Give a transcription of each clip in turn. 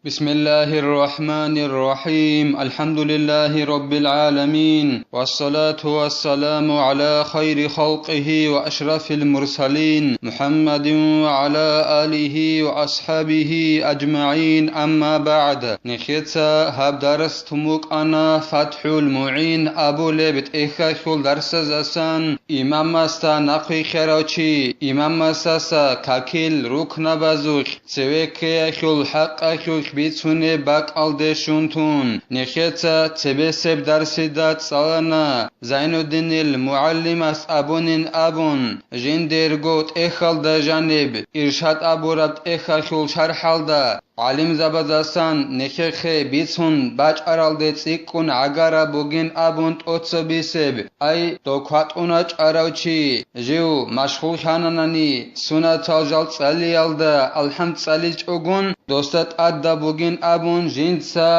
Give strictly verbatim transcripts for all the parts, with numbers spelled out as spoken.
بسم الله الرحمن الرحيم. الحمد لله رب العالمين. والصلاة والسلام على خير خلقه وأشرف المرسلين محمد وعلى آله وأصحابه أجمعين. أما بعد. Нехеца гьаб дарс тумукъана ФатхӀул МугӀин абулеб тӀехьалъул дарсазасан имамасда нахъвихьарав чи, имамасдаса какил рукнабазулъ цевеккеялъул хӀакъалъулъ бицунеб бакӀалде щун тун, нехеца цебесеб дарсида цӀалана, Зайнуддинил мугӀалимас абунин абун, жиндирго тӀехьалда жаниб, Иршад абураб тӀехьалъул шархӀалда, гӀалимзабаздасан нехехъе бицун бачӀаралде цӀикӀкӀун гӀагараб бугин абун тӀоцебесеб, ай, дов кватӀун вачӀарав чи, жив машгъуллъананани сунатал жал цӀалиялда алхӀам цӀаличӀогун, досда тӀадаб бугин абун жинца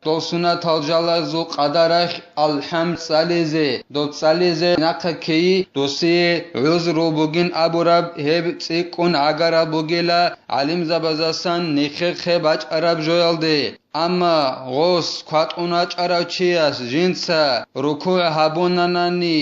дов сунатал жалазул къадаралъ алхӀам цӀализе, дов цӀализе нахъа ккейи досие гӀузру бугин абураб гьеб цӀикӀкӀун гӀагараб бугила гӀалимзабаздасан нехехъе бачӀараб жоялде. Амма гъос кватӀун вачӀарав чияс жинца рукугӀ гьабунанани,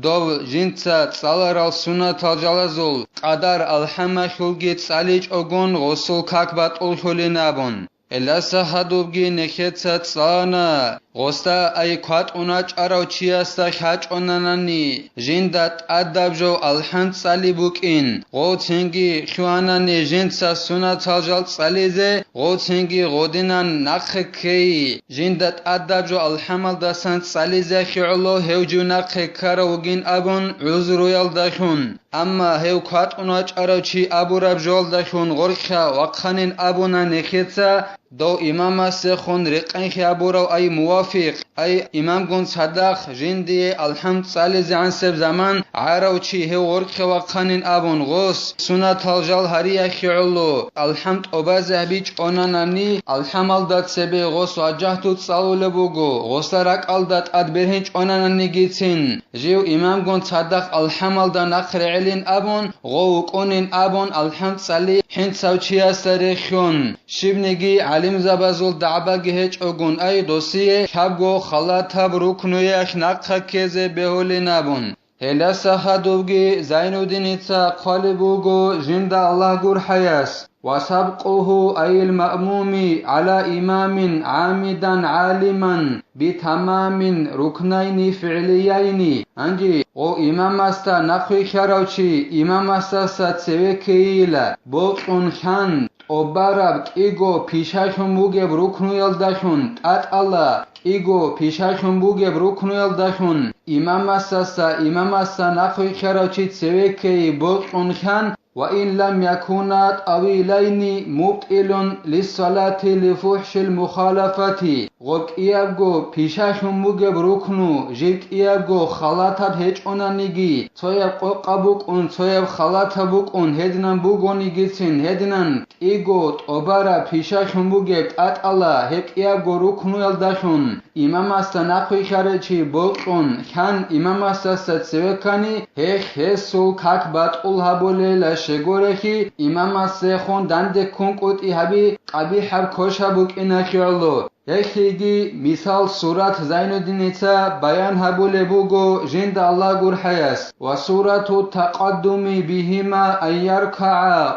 дов жинца цӀаларал сунатал жалазул къадар алхӀамалъулги цӀаличӀогун гъосул как батӀуллъулин абун. Гьелдаса гьадубги нехеца цӀана, гъосда ай кватӀун вачӀарав чиясда хьачӀонанани, жинда тӀадаб жо алхӀам цӀали букӀин, гъов цинги лъугьанани жинца сунатал жал цӀализе, гъов цинги гъодинан нахъе ккейи, жинда тӀадаб жо алхӀамалдасан цӀализе хигӀоло гьев жив нахъе ккарав вугин абун гӀузруялдалъун. Амма гьев кватӀун вачӀарав чи абураб жоялдалъун гъоркьа вахъанин абуна нехеца, дов имамасехун рекъенхъи абурав ай мувафикъ, ай имамгун цадахъ жиндие алхӀам цӀализегӀансеб заман гӀарав чи гьев гъоркьа вахъанин абун гъос, сунатал жал гьариялъе гӀоло, алхӀам тӀобазе гьабичӀонанани, алхӀамалда цебе гъос ваджагьту цӀалулеб буго, гъосда ракӀалда тӀад бергьинчӀонананигицин. Жив имамгун цадахъ алхӀамалда нахърегӀелин абун, гъов вукӀунин абун алхӀам цӀали хӀинцав чиясда рехьун, щибниги гӀалимзабазул дагӀбаги гьечӀогун ай досие лъабго халатаб рукнуялъ нахъа ккезе бегьулин абун. Гьелдаса гьадубги Зайнуддиница хъвалеб буго жинда Аллагь гурхӀаяс. وسبقه أي المأموم على إمام عامدا عالما بتمام ركنين فعليين. Гьанже гъов имамасда нахъвихьарав чи имамасдаса цеве ккейила, бокьун хьан, тӀобараб кӀиго пишалъун бугеб рукнуялдалъун, тӀатӀала кӀиго пишалъун бугеб рукнуялдалъун, имамасдаса имамасда нахъвихьарав чи цеве ккейи бокьун хьан, وإن لم يكونا طويلين مبطل للصلاة لفحش المخالفة. Гъоб кӀиябго пишалъун бугеб рукну жиб кӀиябго халатаб гьечӀонаниги, цояб къокъаб букӀун, цояб халатаб букӀун гьединан бугонигицин, гьединан кӀиго тӀобараб пишалъун бугеб тӀатӀала гьеб кӀиябго рукнуялдалъун имамасда нахъвихьарав чи бокьун хьан имамасдаса цеве ккани, гьелъ гьесул как батӀул гьабулейила щегорехи, имамасдехун данде ккун кӀутӀи гьаби къабихӀаб кошаб букӀиналъе гӀоло. Гьелъиги мисал сурат Зайнуддиница баян гьабулеб буго жинда Аллагь гурхӀаяс: وسرة التقدم بهما أن يركع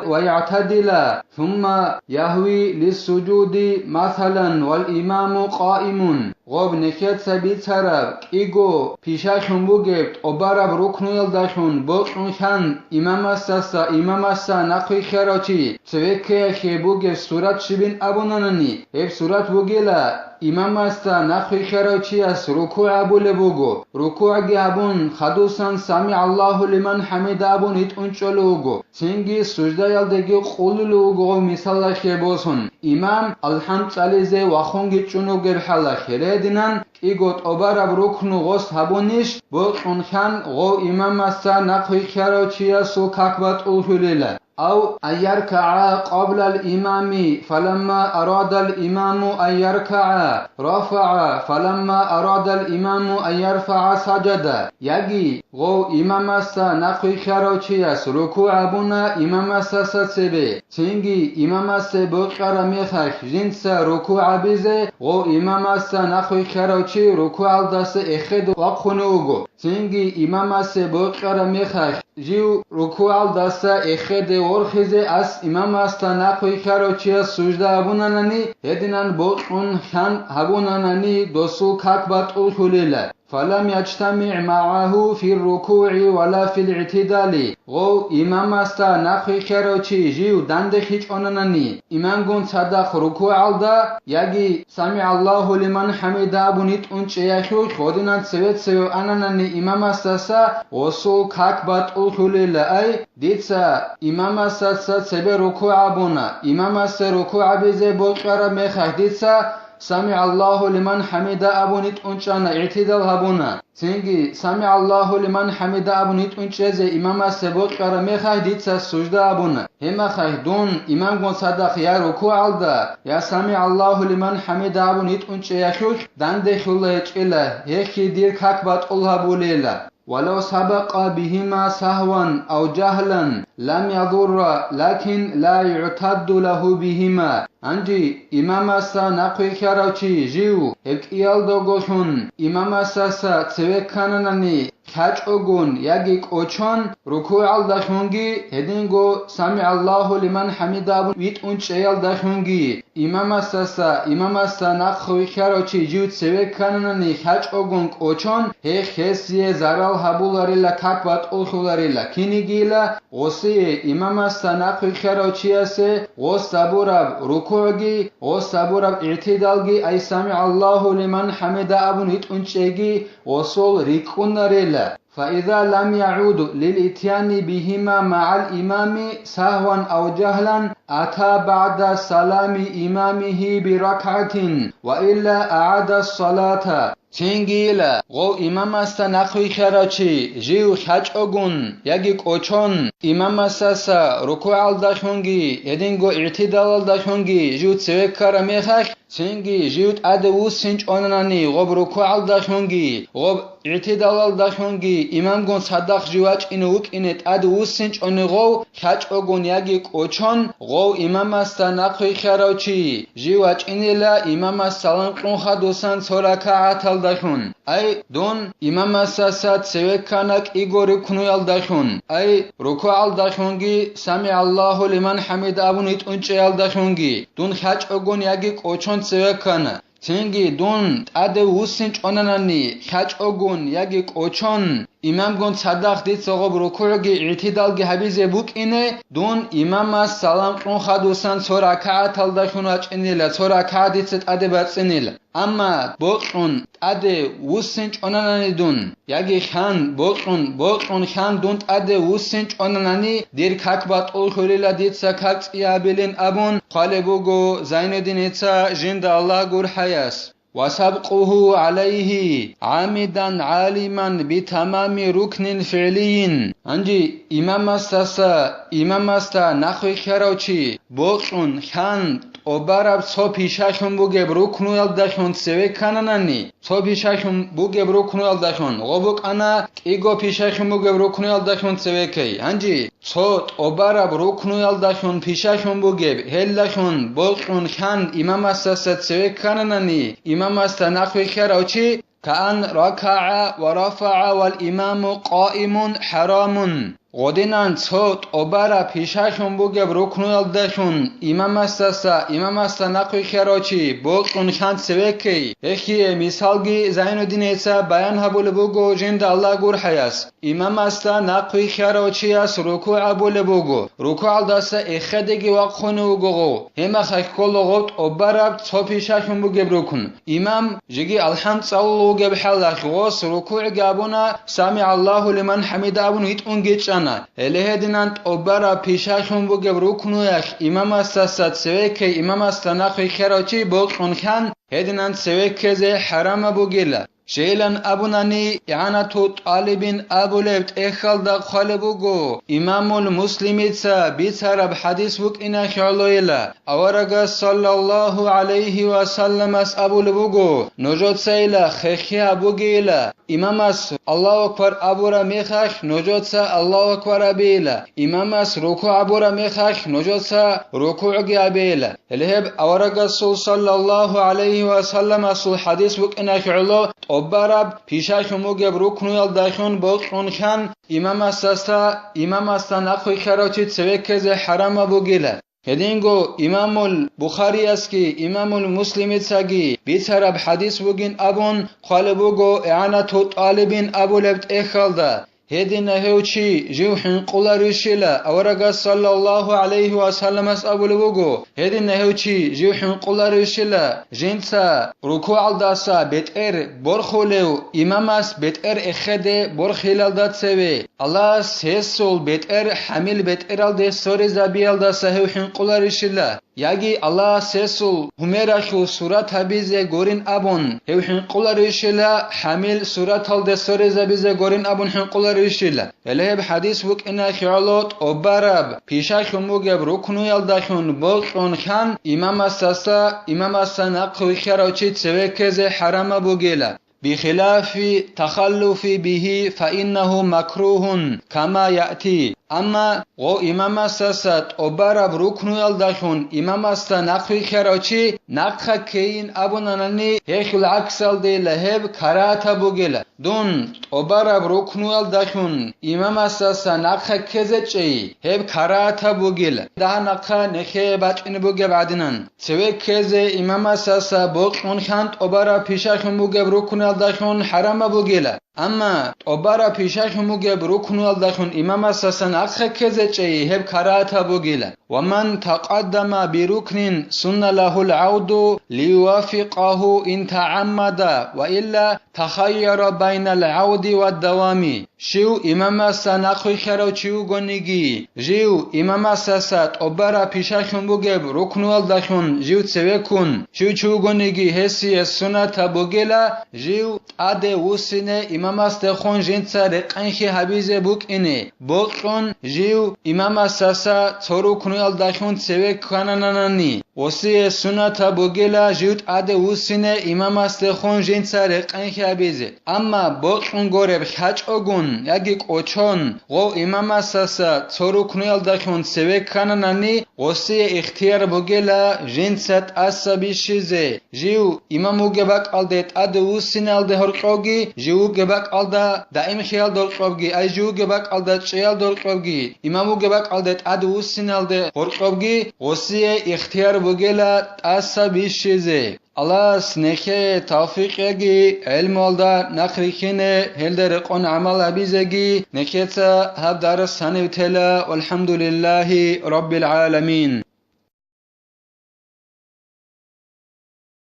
ويعتدل ثم يهوي للسجود مثلا والإمام قائم. Гъоб нехеца бицараб кӀиго пишалъун бугеб тӀобараб рукнуялдалъун бокьун хьан имамасдаса имамасда нахъвихьарав чи цевеккеялъе бугеб сурат щибин абунанани, гьеб сурат бугела, имамасда нахъвихьарав чияс рукугӀ абулеб буго, рукугӀги гьабун, хадусан «СамигӀаллагьу лиман хӀамида» абун итӀун чӀолев вуго. Цинги суждаялдеги къулулев вуго гъов мисалалъе босун. Имам алхӀам цӀализе вахунги чӀун вугеб хӀалалъ гьединан кӀиго тӀобараб рукну гъос гьабунищ, бокьун хьан гъов имамасда нахъвихьарав чиясул как батӀуллъулила. أو أن يركع قبل الإمام، فلما أراد الإمام أن يركع رفع، فلما أراد الإمام أن يرفع سجد. Яги гъов имамасда нахъвилълъарав чияс рукугӀ гьабуна имамасдаса цебе, цинги имамасде бокьараб мехалъ жинца рукугӀ гьабизе, гъов имамасда нахъвилълъарав чи рукугӀалдаса эхеде вахъунев вуго. Цинги имамасде бокьараб мехалъ жив рукугӀалдаса эхеде ворхизе ас имамасда нахъвилълъарав чияс сужда гьабунанани, гьединан бокьун хьан гьабунанани досул как батӀуллъулила. فلم يجتمع معه في الركوع ولا في الاعتدال. Гъов имамасда нахъвилълъарав чи жив данделъичӀонанани, имамгун цадахъ рукугӀалда яги «СамигӀаллагьу лиман хӀамида» абун йитӀун чӀеялъулъ гъодинан цеве-цеве ананани имамасдаса, гъосул как батӀуллъулила, ай, дица имамасдаса цебе рукугӀ гьабуна, имамасде рукугӀ гьабизе бокьараб мехалъ дица «СамигӀаллагьу лиман хӀамида» абун йитӀун чӀана, игӀтидал гьабуна. Цинги «СамигӀаллагьу лиман хӀамида» абун йитӀун чӀезе имамасде бокьараб мехалъ дица сужда гьабуна. Гьеб мехалъ дун имамгун цадахъ я рукугӀалда, я «СамигӀаллагьу лиман хӀамида» абун йитӀун чӀеялъулъ данделъула гьечӀила, гьелъги дир как батӀул гьабулейила. ولو سبق بهما سهوا أو جهلا لم يضر، لكن لا يعتد له بهما. Гьанже имамасда нахъвилълъарав чи жив гьеб кӀиялдагоян имамасдаса цеве ккананани, лъачӀогун яги кӀочон, рукугӀалдалъунги гьединго «СамигӀаллагьу лиман хӀамида» абун витӀун чӀеялдалъунги, имамасдаса, имамасда нахъвилълъарав чи жив цеве ккананани лъачӀогун кӀочон, гьелъ гьесие зарал гьабуларила, как батӀуллъуларила, кинигийила, гъосие, имамасда нахъвилълъарав чиясе, гъос гьабураб рукугӀги, гъос гьабураб игӀтидалги, ай «СамигӀаллагьу лиман хӀамида» абун витӀун чӀейги, гъосул рикӀкӀунарила. فإذا لم يعد للإتيان بهما مع الإمام سهوا أو جهلا أتى بعد سلام إمامه بركعة وإلا أعاد الصلاة. Цинги йила, гъов имамасда нахъвилълъарав чи жив лъачӀогун яги кӀочон, имамасдаса рукугӀалдалъунги гьединго игӀтидалалдалъунги жив цеве ккараб мехалъ, цинги жив тӀаде вуссинчӀонанани гъоб рукугӀалдалъунги, гъоб игӀтидалалдалъунги имамгун цадахъ жив вачӀине вукӀине тӀаде вуссинчӀони гъов, лъачӀогун яги кӀочон, гъов имамасда нахъвилълъарав чи жив вачӀинила имамас салам кьун хадусан цо ракагӀаталдалъун. Ай, дун имамасдаса цеве ккана кӀиго рукнуялдалъун, ай, рукугӀалдалъунги «СамигӀаллагьу лиман хӀамида» абун витӀун чӀеялдалъунги, дун лъачӀогун яги кӀочон цеве ккана. Цинги дун тӀаде вуссинчӀонанани лъачӀогун яги кӀочон, имамгун цадахъ дица гъоб рукугӀги игӀтидалги гьабизе букӀине, дун имамас салам кьун хадусан цо ракагӀаталдалъун вачӀинила, цо ракагӀат дица тӀаде бацӀцӀинила. Амма бокьун тӀаде вуссинчӀонанани дун, яги хьан бокьун, бокьун хьан дун тӀаде вуссинчӀонанани, дир как батӀуллъулила, дица как цӀиябилин абун хъвалеб буго Зайнуддиница жинда Аллагь гурхӀаяс. وسبقه عليه عامدا عالما بتمام ركن فعلي. Гьанже имамасдаса, имамасда нахъвилълъарав чи бокьун хьан тӀобараб цо пишалъун бугеб рукнуялдалъун цеве ккананани, цо пишалъун бугеб рукнуялдалъун, гъо букӀана кӀиго пишалъун бугеб рукнуялдалъун цеве ккей. Гьанже цо тӀобараб рукнуялдалъун пишалъун бугеб, гьелдалъун бокьун хьан имамасдаса цеве ккананани, имамасда нахъвилълъарав чи كأن ركع ورفع والإمام قائم حرام. Гъодинан цо тӀобараб пишалъун бугеб рукнуялдалъун имамасдаса, имамасда нахъвилълъарав чи бокьун хьан цеве ккей, гьелъие мисалги Зайнуддиница баян гьабулеб буго жинда Аллагь гурхӀаяс. Имамасда нахъвилълъарав чияс рукугӀ гьабулеб буго. РукугӀалдаса эхедеги вахъунев вуго гъов. Гьеб мехалъ ккола гъов тӀобараб цо пишалъун бугеб рукн. Имам жеги алхӀам цӀалулев вугеб хӀалалъ гъос рукугӀги гьабуна, «СамигӀаллагьу лиман хӀамида» абун витӀунги чӀана. Гьеле гьединан тӀобараб пишалъун бугеб рукнуялъ имамасдаса цеве ккей имамасда нахъвилълъарав чи бокьун хьан, гьединан цеве ккезе хӀарамаб бугила. Жейлан абунани, игӀанату тӀалибин абулеб тӀехьалда хъвалеб буго, имамул Муслимица бицараб хадис букӀине хӀолойила. Аварагас саллаллаху гӀалайхи ва салламас абулеб буго, нужецайила хехи гьабугейила, имамас Аллагьу акбар абураб мехалъ нужеца Аллагьу акбар абейила, имамас рукугӀ абураб мехалъ нужеца рукугӀги абейила. Гьеле гьеб аварагасул саллаллаху гӀалайхи ва салламасул хадис букӀиналъе гӀоло, тӀубараб пишалъун бугеб рукнуялдалъун бокьун хьан, имамасдаса, имамасда нахъвилълъарав чи цеве ккезе хӀарамаб бугила. Гьединго имамул Бухариясги имамул Муслимицаги бицараб хадис бугин абун хъвалеб буго, игӀанату тӀалибин абулеб тӀехьалда. Гьедина гьев чи жив хӀинкъуларищила, аварагас саллаллаху гӀалайхи ва салламас абулеб буго, гьедина гьев чи жив хӀинкъуларищила, жинца рукугӀалдаса бетӀер борхулев имамас бетӀер эхеде борхилалда цеве, Аллагьас гьесул бетӀер хӀамил бетӀералде соризабиялдаса гьев хӀинкъуларищила. Яги Аллагьас гьесул гьумералъул сурат гьабизе гурин абун, гьев хӀинкъуларищила хӀамил сураталде соризабизе гурин абун хӀинкъуларищила. Гьеле гьеб хадис букӀиналъе гӀоло, тӀубараб пишалъун бугеб рукнуялдалъун бокьун хьан, имамасдаса, имамасда нахъвилълъарав чи цеве ккезе хӀарамаб бугила. Бихилафи тахаллуфи бихи фаиннаху макругьун, кама яъти. Амма гъо имамасдаса тӀубараб рукнуялдалъун имамасда нахъвилълъарав чи нахъа ккейин абунанани, гьелъул гӀаксалдейила гьеб карагьатаб бугила. Дун тӀубараб рукнуялдалъун имамасдаса нахъа ккезе чӀей, гьеб карагьатаб бугила, дагьа нахъа нехее бачӀине бугеб гӀадинан. Цеве ккезе имамасдаса бокьун хьан тӀубараб пишалъун бугеб рукнуялдалъун хӀарамаб бугила. Амма тӀубараб пишалъун бугеб рукнуялдалъун имамасдаса нахъа ккезе чӀей гьеб карагьатаб бугила. Ва ман такъаддама бирукнин сунна лагьул гӀавду лиювафикъагьу ин тагӀаммада ва илла тахайяра байнал гӀавди ва давами. Щив имамасда нахъвилълъарав чи вугониги, жив имамасдаса тӀубараб пишалъун бугеб рукнуялдалъун жив цеве ккун, щив чи вугониги гьесие сунатаб бугила, жив тӀаде вуссине имамасдехун жинца рекъанхи гьабизе букӀине, бокьун жив имамасдаса цо рукнуялдалъун цеве ккананани. Гъосие сунатаб бугила жив тӀаде вуссине имамасдехун жинца рекъанхи гьабизе. Амма бокьун гореб лъачӀогун яги кӀочон гъов имамасдаса цо рукнуялдалъун цеве ккананани, гъосие ихтияр бугила жинца тӀаса бищизе, жив имам вугеб бакӀалде тӀаде вуссиналде гьоркьовги, жив вугеб бакӀалда даимлъиялда гьоркьовги, ай жив вугеб бакӀалда чӀеялда гьоркьовги, имам вугеб бакӀалде тӀаде вуссиналде гьоркьовги, гъосие ихтияр бугила тӀаса бищизе. Аллагьас нехее тавфикъ яги, гӀелмуялда нахъ рихьине, гьелда рекъон гӀамал гьабизеги. Нехеца гьаб дарс гьанив тела. Валхамдулиллагьи раббил гӀаламин.